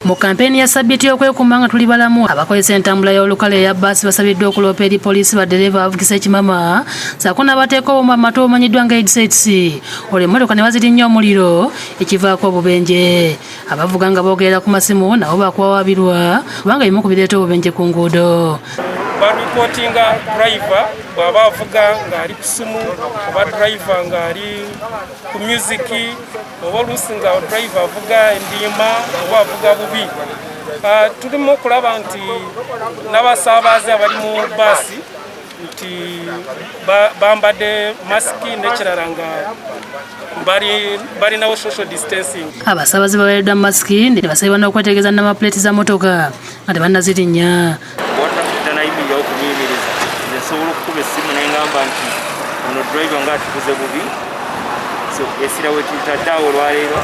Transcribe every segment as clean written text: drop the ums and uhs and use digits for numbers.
Mu kampeyini ya Ssabbiiti y'okwekuuma nga tuli balamu, abakozesa entambula y'olukale eya bbaasi basabiddwa okuloopa eri poliisi baddereeva abavugisa ekimama ssaako n'abateeka obuuma mu matu obumanyiddwa nga headsets, olwo emmotoka ne bazirinnya omuliro ekivaako obubenje. Abavuga nga boogerera ku masimu nabo bakuwawaabirwa kubanga ebimu ku bireeta obubenje ku nguudo. Baripootinga driver bw'aba avuga ng'ali ku simu oba driver ng'ali ku music oba oluusi nga driver avuga endiima oba avuga bubi. Tulimu okulaba nti n'abasaabaze abali mu baasi nti bambadde masiki n'ekirala nga balinawo social distancing. Abasaabaze baweereddwa masiki ne basabibwa n'okwetegereza number plate za motoka nga tebannazirinnya. Tanayimirirawo kumuyimiriza, nze nsobola okukuba essimu nengamba nti ono driver nga atuvuze bubi. So essira we tutadde awo olwaleero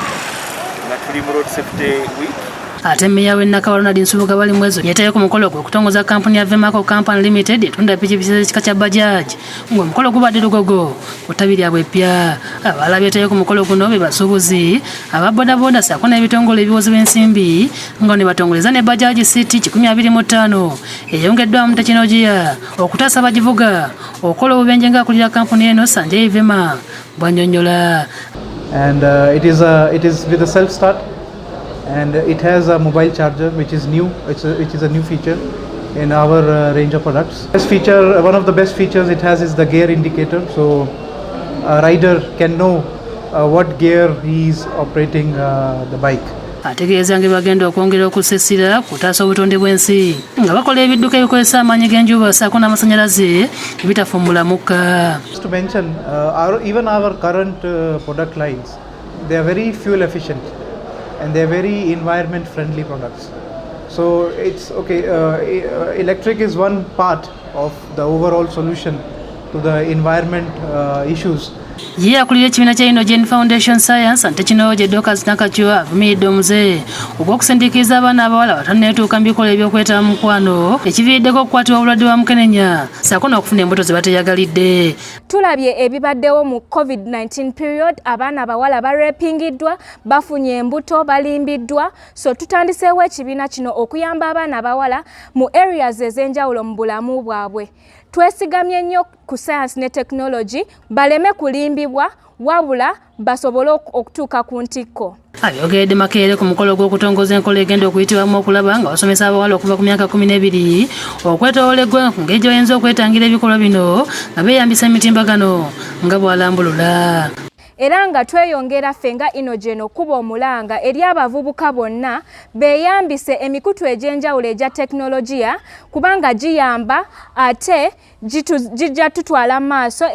nga tuli mu Road Safety Week. Ate mmeeya w'e Nakawa, Ronald Nsubuga Balimwezo, yeetaye ku mukolo gwe okutongoza kampuni ya Vemako Company Limited etunda pikipiki z'ekika kya Bajaj, ng'omukolo gubadde Lugogo ku ttabi lyabwe eppya. Abalala beetaye ku mukolo guno be basuubuzi, aba bodaboda ssaako n'ebitongole ebiwozi b'ensimbi, nga ne batongoleza ne Bajaj City 125 eyongeddwamu tekinologiya okutaasa abagivuga okukola obubenje, ng'akulira kampuni eno Sanjay Vema bw'annyonnyola. And it is with a self start and it has a mobile charger, which is new. Which is a new feature in our range of products. Best feature, one of the best features it has is the gear indicator, so a rider can know what gear he is operating the bike. Ategeeza nga bagenda okwongera okussa essira ku kutaasa obutonde bw'ensi nga bakola ebidduka ebikozesa amaanyi g'enjuba ssaako n'amasannyalaze ebitafumbula mukka. Just to mention, even our current product lines, they are very fuel efficient and they are very environment friendly products. So it's okay, electric is one part of the overall solution to the environment issues. Ye akulira ekibiina kya Inogen Foundation Science and Technology, Dorcas Nakachwa, avumiridde omuze ogw'okusindiikiriza abaana abawala batanneetuuka mu bikolwa ebyokwetaba mu mukwano, ekiviiriddeko okukwatibwa obulwadde bwa mukenenya ssaako n'okufuna embuto ze bateyagalidde. Tulabye ebibaddewo mu COVID-19 period. Abaana abawala barepingiddwa, bafunye embuto, balimbiddwa. So tutandiseewo ekibiina kino okuyamba abaana abawala mu areas ez'enjawulo mu bulamu bwabwe. Twesigamye nnyo ku science ne technology, baleme kulimbibwa, wabula basobole okutuuka ku ntikko. Abyogeredde Makerere ku mukolo gw'okutongoza enkola egenda okuyitibwamu okulaba nga basomesa abawala okuva ku myaka 12 okwetoloola eggwanga ku ngeri gye bayinza okwetangira ebikolwa bino nga beeyambisa emitimbagano, nga bw'alambulula. Era nga tweyongera ffe nga Inogen okuba omulanga eri abavubuka bonna beeyambise emikutu egy'enjawulo egya tekinologiya, kubanga giyamba ate gijja tutwala mu maaso.